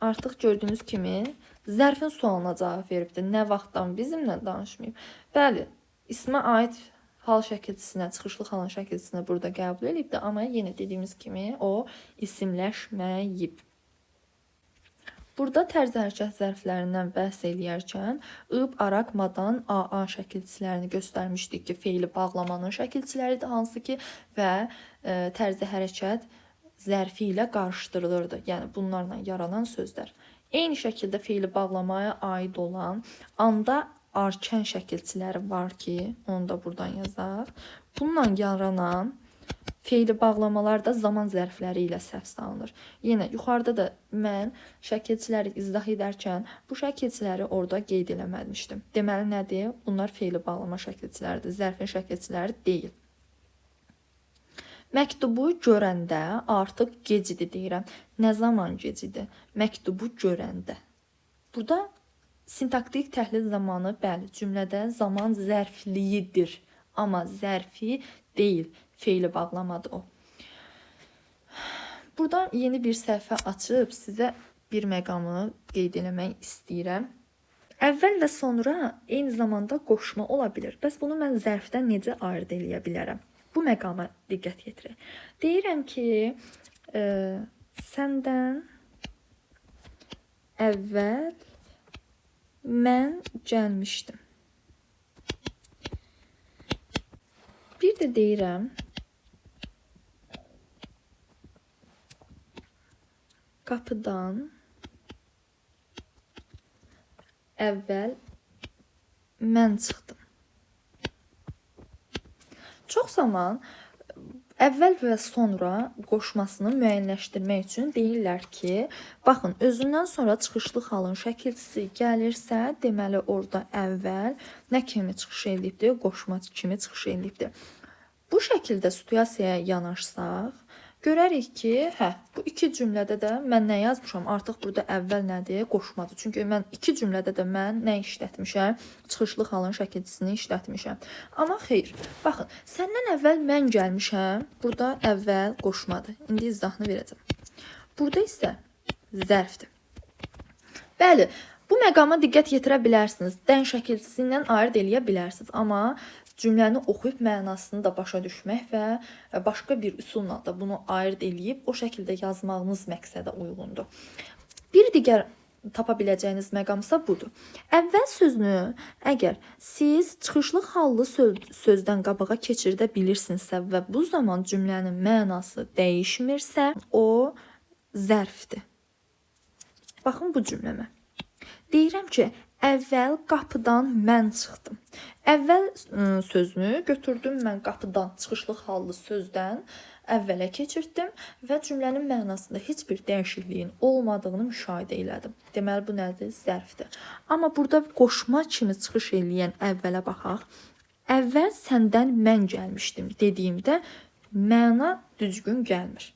Artıq gördüyünüz kimi zərfin sualına cavab veribdir. Nə vaxtdan bizimlə danışmayıb? Bəli, ismə aid hal şəkilçisinə, çıxışlı halın şəkilçisinə burada qəbul edibdir. Amma yenə dediyimiz kimi o isimləşməyib. Burada tərzi hərəkət zərflərindən bəhs eləyərkən ıb, araq, madan, AA şəkilçilərini göstərmişdik ki, feili bağlamanın şəkilçiləridir, hansı ki və tərzi hərəkət zərfi ilə qarışdırılırdı. Yəni bunlarla yaranan sözlər. Eyni şəkildə feili bağlamaya aid olan anda arkən şəkilçiləri var ki, onu da buradan yazaq. Bununla yaranan feili bağlamalar da zaman zərfləri ilə səhv salınır. Yenə yuxarıda da mən şəkilçiləri izah edərkən bu şəkilçiləri orada qeyd eləməmişdim. Deməli nədir? Bunlar feili bağlama şəkilçiləridir, zərfin şəkilçiləri deyil. Məktubu görəndə artıq gec idi deyirəm. Nə zaman gec idi? Məktubu görəndə. Burada sintaktik təhlil zamanı, bəli, cümlədə zaman zərfliyidir. Amma zərfi deyil, feili bağlamadır o. Buradan yeni bir səhifə açıb sizə bir məqamı qeyd eləmək istəyirəm. Əvvəl və sonra eyni zamanda qoşma ola bilər. Bəs bunu mən zərfdən necə ayırd eləyə bilərəm? Bu məqama diqqət yetirək. Deyirəm ki, səndən əvvəl mən gəlmişdim. Bir də deyirəm, qapıdan əvvəl mən çıxdım. Çox zaman əvvəl və sonra qoşmasını müəyyənləşdirmək üçün deyirlər ki, baxın, özündən sonra çıxışlı halın şəkilçisi gəlirsə, deməli orada əvvəl nə kimi çıxış eləyibdir? Qoşma kimi çıxış eləyibdir. Bu şəkildə situasiyaya yanaşsaq, görərik ki, hə, bu iki cümlədə də mən nə yazmışam? Artıq burada əvvəl nədir? Qoşmadır. Çünki mən iki cümlədə də mən nə işlətmişəm? Çıxışlı halın şəkilçisini işlətmişəm. Amma xeyr, baxın, səndən əvvəl mən gəlmişəm. Burada əvvəl qoşmadır. İndi izahını verəcəm. Burada isə zərfdir. Bəli, bu məqama diqqət yetirə bilərsiniz. Dən şəkilçisi ilə ayırd eləyə bilərsiniz. Amma cümləni oxuyub mənasını da başa düşmək və başqa bir üsulla da bunu ayırd eləyib o şəkildə yazmağınız məqsədə uyğundur. Bir digər tapa biləcəyiniz məqam isə budur. Əvvəl sözünü əgər siz çıxışlı hallı sözdən qabağa keçirdə bilirsinizsə və bu zaman cümlənin mənası dəyişmirsə, o zərfdir. Baxın bu cümləmə. Deyirəm ki, əvvəl qapıdan mən çıxdım. Əvvəl sözünü götürdüm mən qapıdan, çıxışlı hallı sözdən əvvələ keçirtdim və cümlənin mənasında heç bir dəyişikliyin olmadığını müşahidə elədim. Deməli, bu nədir? Zərfdir. Amma burada qoşma kimi çıxış eləyən əvvələ baxaq. Əvvəl səndən mən gəlmişdim dediyimdə məna düzgün gəlmir.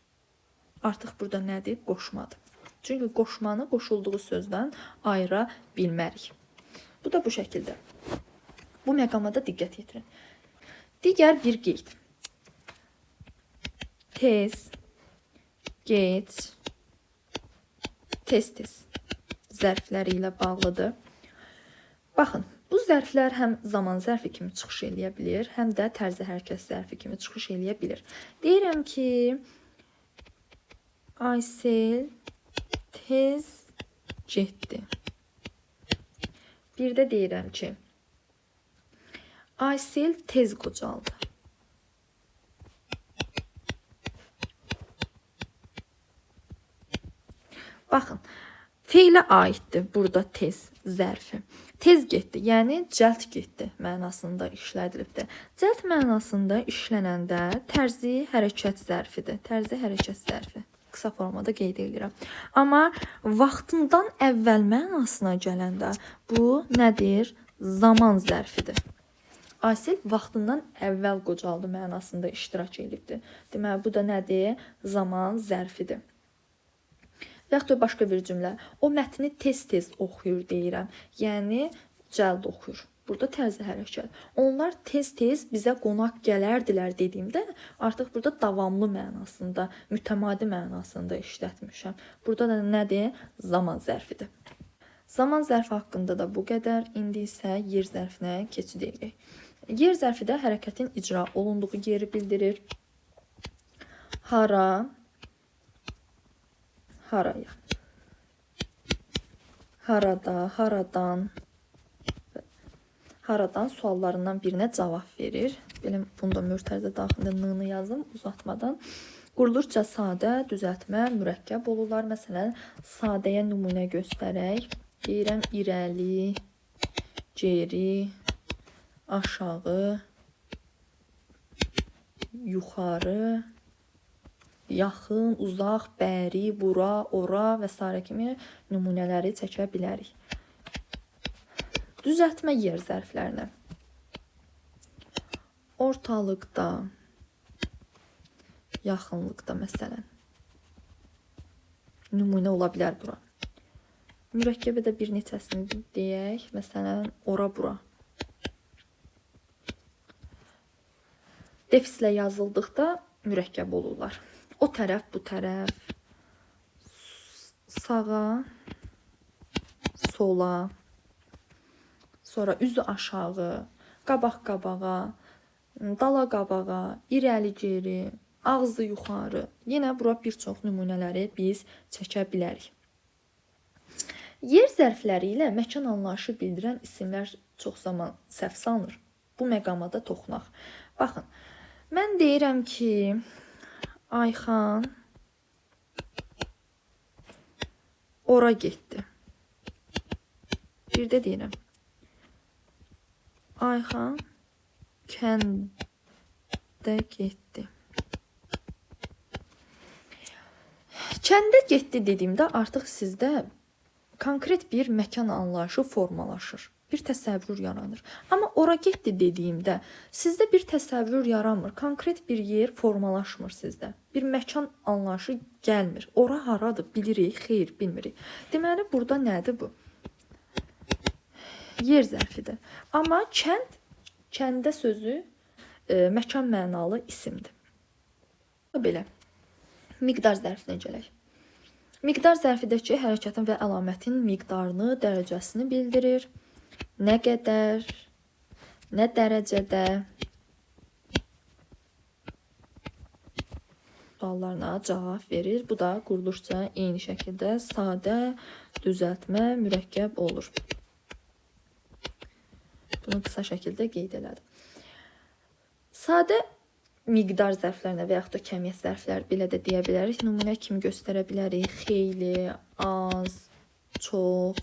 Artıq burada nədir? Qoşmadır. Çünki qoşmanı qoşulduğu sözdən ayıra bilmərik. Bu da bu şəkildə. Bu məqama da diqqət yetirin. Digər bir qeyd. Tez, geç, tez-tez zərfləri ilə bağlıdır. Baxın, bu zərflər həm zaman zərfi kimi çıxış eləyə bilir, həm də tərzi hərəkət zərfi kimi çıxış eləyə bilir. Deyirəm ki, Aysel tez getdi. Bir də deyirəm ki, Aysel tez qocaldı. Baxın, feilə aiddir burada tez zərfi. Tez getdi, yəni cəld getdi mənasında işlədilibdir. Cəld mənasında işlənəndə tərzi hərəkət zərfidir. Tərzi hərəkət zərfi. Qısa formada qeyd edirəm. Amma vaxtından əvvəl mənasına gələndə bu nədir? Zaman zərfidir. Aysel vaxtından əvvəl qocaldı mənasında iştirak edibdir. Deməli, bu da nədir? Zaman zərfidir. Və yaxud da başqa bir cümlə. O mətni tez-tez oxuyur deyirəm. Yəni, cəld oxuyur. Burada tərzi hərəkət. Onlar tez-tez bizə qonaq gələrdilər dediyimdə artıq burada davamlı mənasında, mütəmadi mənasında işlətmişəm. Burada da nədir? Zaman zərfidir. Zaman zərfi haqqında da bu qədər. İndi isə yer zərfinə keçid edək. Yer zərfi də hərəkətin icra olunduğu yeri bildirir. Hara, haraya, harada, haradan, haradan suallarından birinə cavab verir. Belə bunu da mötərizə daxilində n-ni yazım uzatmadan. Quruluşca sadə, düzəltmə, mürəkkəb olurlar. Məsələn, sadəyə nümunə göstərək. Deyirəm irəli, geri, aşağı, yuxarı, yaxın, uzaq, bəri, bura, ora və sairə kimi nümunələri çəkə bilərik. Düzəltmə yer zərflərinə. Ortalıqda, yaxınlıqda məsələn. Nümunə ola bilər bura. Mürəkkəbə də bir neçəsini deyək. Məsələn, ora, bura. Defislə yazıldıqda mürəkkəb olurlar. O tərəf, bu tərəf, sağa, sola. Sonra üzü aşağı, qabaq qabağa, dala qabağa, irəli geri, ağzı yuxarı. Yenə bura bir çox nümunələri biz çəkə bilərik. Yer zərfləri ilə məkan anlayışı bildirən isimlər çox zaman səhv salınır. Bu məqama da toxunaq. Baxın, mən deyirəm ki, Ayxan ora getdi. Bir də deyirəm, Ayxan kəndə getdi. Kəndə getdi dediyimdə artıq sizdə konkret bir məkan anlayışı formalaşır. Bir təsəvvür yaranır. Amma ora getdi dediyimdə sizdə bir təsəvvür yaranmır. Konkret bir yer formalaşmır sizdə. Bir məkan anlayışı gəlmir. Ora haradır bilirik? Xeyr, bilmirik. Deməli, burada nədir bu? Yer zərfidir. Amma kənd, kəndə sözü məkan mənalı isimdir. Belə. Miqdar zərfinə gələk. Miqdar zərfidəki hərəkətin və əlamətin miqdarını, dərəcəsini bildirir. Nə qədər, nə dərəcədə suallarına cavab verir. Bu da quruluşca eyni şəkildə sadə, düzəltmə, mürəkkəb olur. Bunu qısa şəkildə qeyd elədim. Sadə miqdar zərflərinə və yaxud da kəmiyyət zərfləri belə də deyə bilərik. Nümunə kimi göstərə bilərik. Xeyli, az, çox,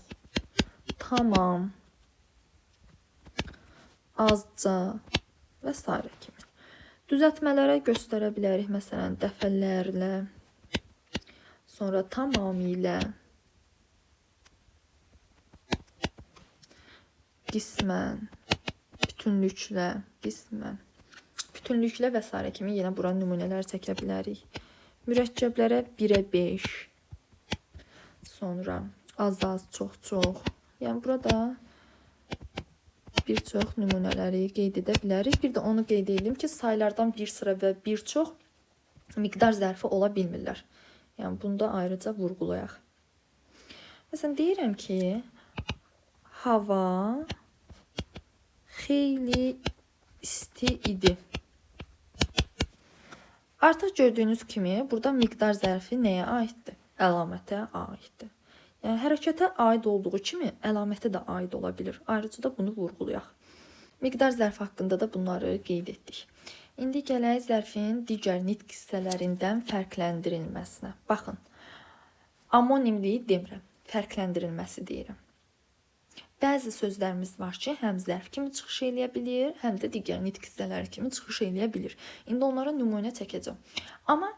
tamam, azca və s. kimi. Düzəltmələrə göstərə bilərik. Məsələn, dəfələrlə, sonra tamamilə, qismən, bütünlüklə, qismən, bütünlüklə və s. kimi yenə bura nümunələr çəkə bilərik. Mürəkkəblərə 1-ə 5, sonra az-az, çox-çox. Yəni, burada bir çox nümunələri qeyd edə bilərik. Bir də onu qeyd edim ki, saylardan bir sıra və bir çox miqdar zərfi ola bilmirlər. Yəni, bunu da ayrıca vurğulayaq. Məsələn, deyirəm ki, hava xeyli isti idi. Artıq gördüyünüz kimi, burada miqdar zərfi nəyə aiddir? Əlamətə aiddir. Yəni, hərəkətə aid olduğu kimi əlamətə də aid ola bilir. Ayrıca da bunu vurğulayaq. Miqdar zərfi haqqında da bunları qeyd etdik. İndi gələk zərfin digər nitq hissələrindən fərqləndirilməsinə. Baxın, amonimliyi demirəm, fərqləndirilməsi deyirəm. Bəzi sözlərimiz var ki, həm zərf kimi çıxış eləyə bilir, həm də digər nitq hissələri kimi çıxış eləyə bilir. İndi onlara nümunə çəkəcəm. Amma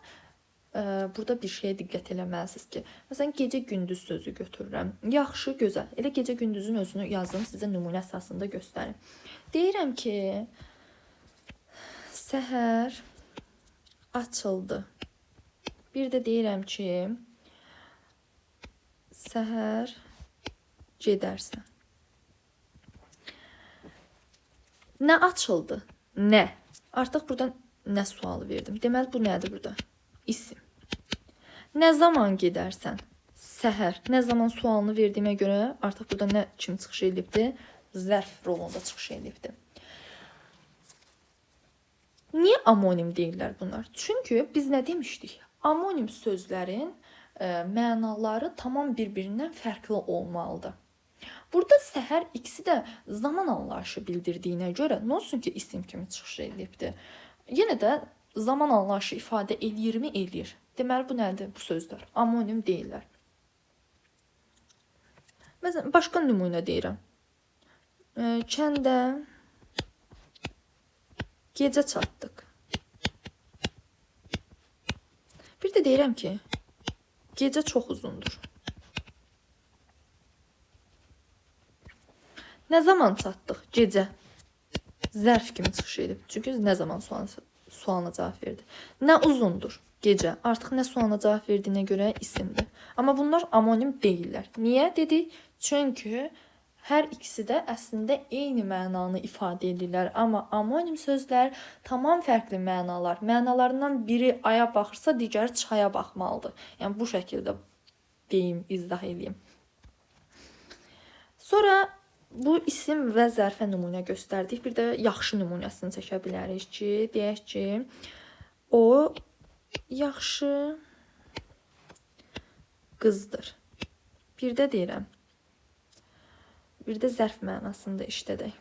burada bir şeyə diqqət eləməlisiniz ki, məsələn, gecə-gündüz sözü götürürəm. Yaxşı, gözəl. Elə gecə-gündüzün özünü yazım, sizə nümunə əsasında göstərim. Deyirəm ki, səhər açıldı. Bir də deyirəm ki, səhər gedərsən. Nə açıldı? Nə? Artıq buradan nə sualı verdim. Deməli, bu nədir burada? İsim. Nə zaman gedərsən? Səhər. Nə zaman sualını verdiyimə görə artıq burada nə kimi çıxış edibdir? Zərf rolunda çıxış edibdir. Niyə amonim deyirlər bunlar? Çünki biz nə demişdik? Amonim sözlərin mənaları tamam bir-birindən fərqli olmalıdır. Burada səhər ikisi də zaman anlayışı bildirdiyinə görə nə olsun ki, isim kimi çıxış edibdir. Yenə də zaman anlayışı ifadə eləyirmi? Eləyir. Deməli, bu nədir? Bu sözlər amonim deyirlər. Məsələn, başqa nümunə deyirəm. Kəndə gecə çatdıq. Bir də deyirəm ki, gecə çox uzundur. Nə zaman çatdıq? Gecə. Zərf kimi çıxış edib. Çünki nə zaman sualına cavab verdi. Nə uzundur? Gecə. Artıq nə sualına cavab verdiyinə görə isimdir. Amma bunlar amonim deyillər. Niyə dedik? Çünki hər ikisi də əslində eyni mənanı ifadə edirlər. Amma amonim sözlər tamam fərqli mənalar. Mənalarından biri aya baxırsa, digəri çaya baxmalıdır. Yəni, bu şəkildə deyim, izah eləyim. Sonra Bu isim və zərfə nümunə göstərdik. Bir də yaxşı nümunəsini çəkə bilərik ki, deyək ki, o yaxşı qızdır. Bir də deyirəm, bir də zərf mənasında işlədək.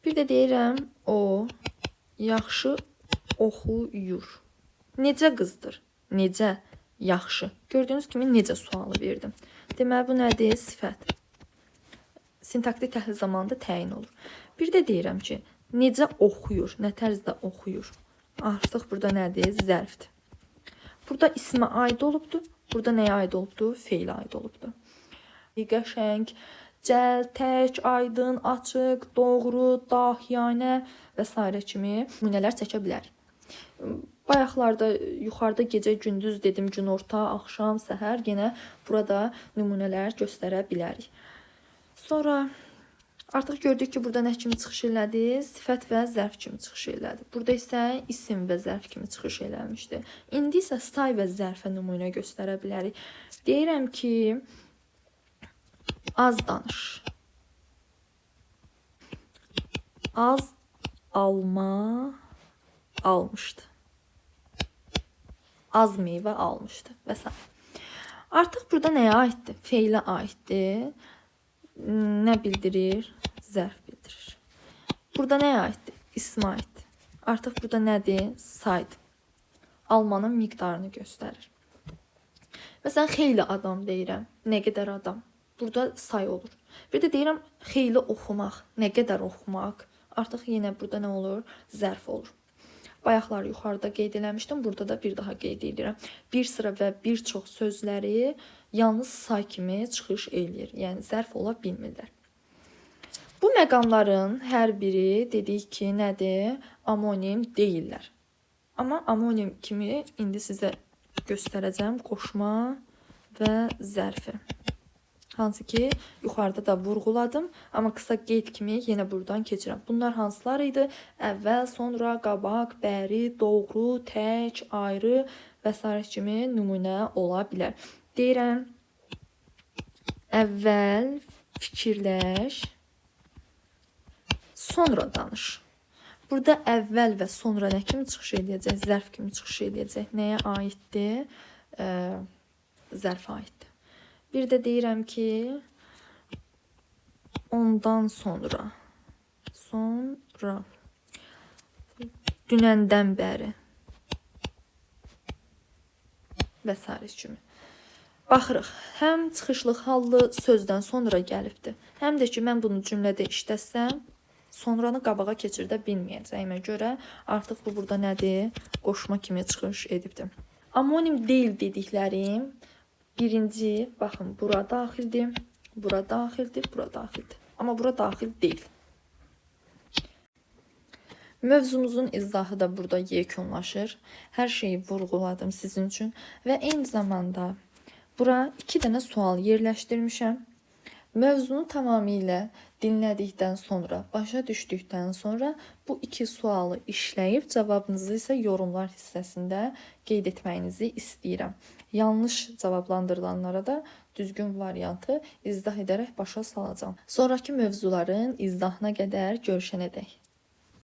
Bir də deyirəm, o yaxşı oxuyur. Necə qızdır? Necə? Yaxşı. Gördüyünüz kimi necə sualı verdim. Deməli, bu nədir? Sifət. Sintaktik təhlil zamanında təyin olur. Bir də deyirəm ki, necə oxuyur? Nə tərzdə oxuyur? Artıq burada nədir? Zərfdir. Burada ismə aid olubdur. Burada nəyə aid olubdur? Feilə aid olubdur. Qəşəng, cəld, tək, aydın, açıq, doğru, dahiyanə və sairə kimi nümunələr çəkə bilərik. Bayaqlarda yuxarıda gecə, gündüz dedim, günorta, axşam, səhər yenə burada nümunələr göstərə bilərik. Sonra artıq gördük ki, burada nə kimi çıxış elədi? Sifət və zərf kimi çıxış elədi. Burada isə isim və zərf kimi çıxış eləmişdi. İndi isə say və zərfə nümunə göstərə bilərik. Deyirəm ki, az danış. Az alma almışdı. Az meyvə almışdı və s. Artıq burada nəyə aiddir? Feilə aiddir. Nə bildirir? Zərf bildirir. Burada nəyə aiddir? İsmə aiddir. Artıq burada nədir? Saydır. Almanın miqdarını göstərir. Məsələn, xeyli adam deyirəm. Nə qədər adam? Burada say olur. Bir də deyirəm, xeyli oxumaq. Nə qədər oxumaq? Artıq yenə burada nə olur? Zərf olur. Bayaqlar yuxarıda qeyd eləmişdim, burada da bir daha qeyd edirəm. Bir sıra və bir çox sözləri yalnız say kimi çıxış eləyir. Yəni zərf ola bilmirlər. Bu məqamların hər biri dedik ki, nədir? Amonim deyillər. Amma amonim kimi indi sizə göstərəcəm qoşma və zərfi. Hansı ki, yuxarıda da vurğuladım, amma qısa qeyd kimi yenə buradan keçirəm. Bunlar hansılar idi? Əvvəl, sonra, qabaq, bəri, doğru, tək, ayrı və sairə kimi nümunə ola bilər. Deyirəm, əvvəl fikirləş, sonra danış. Burada əvvəl və sonra nə kimi çıxış eləyəcək? Zərf kimi çıxış eləyəcək. Nəyə aiddir? Zərfə aiddir. Bir də deyirəm ki, ondan sonra, dünəndən bəri və sairə kimi. Baxırıq, həm çıxışlıq hallı sözdən sonra gəlibdir, həm də ki, mən bunu cümlədə işlətsəm, sonranı qabağa keçirdə bilməyəcəyimə görə artıq bu burada nədir? Qoşma kimi çıxış edibdir. Amonim deyil dediklərim, birinci, baxın, bura daxildir, bura daxildir, bura daxildir. Amma bura daxil deyil. Mövzumuzun izahı da burada yekunlaşır. Hər şeyi vurğuladım sizin üçün və eyni zamanda bura 2 dənə sual yerləşdirmişəm. Mövzunu tamamilə dinlədikdən sonra, başa düşdükdən sonra bu 2 sualı işləyib cavabınızı isə yorumlar hissəsində qeyd etməyinizi istəyirəm. Yanlış cavablandırılanlara da düzgün variantı izah edərək başa salacağam. Sonrakı mövzuların izahına qədər görüşənədək.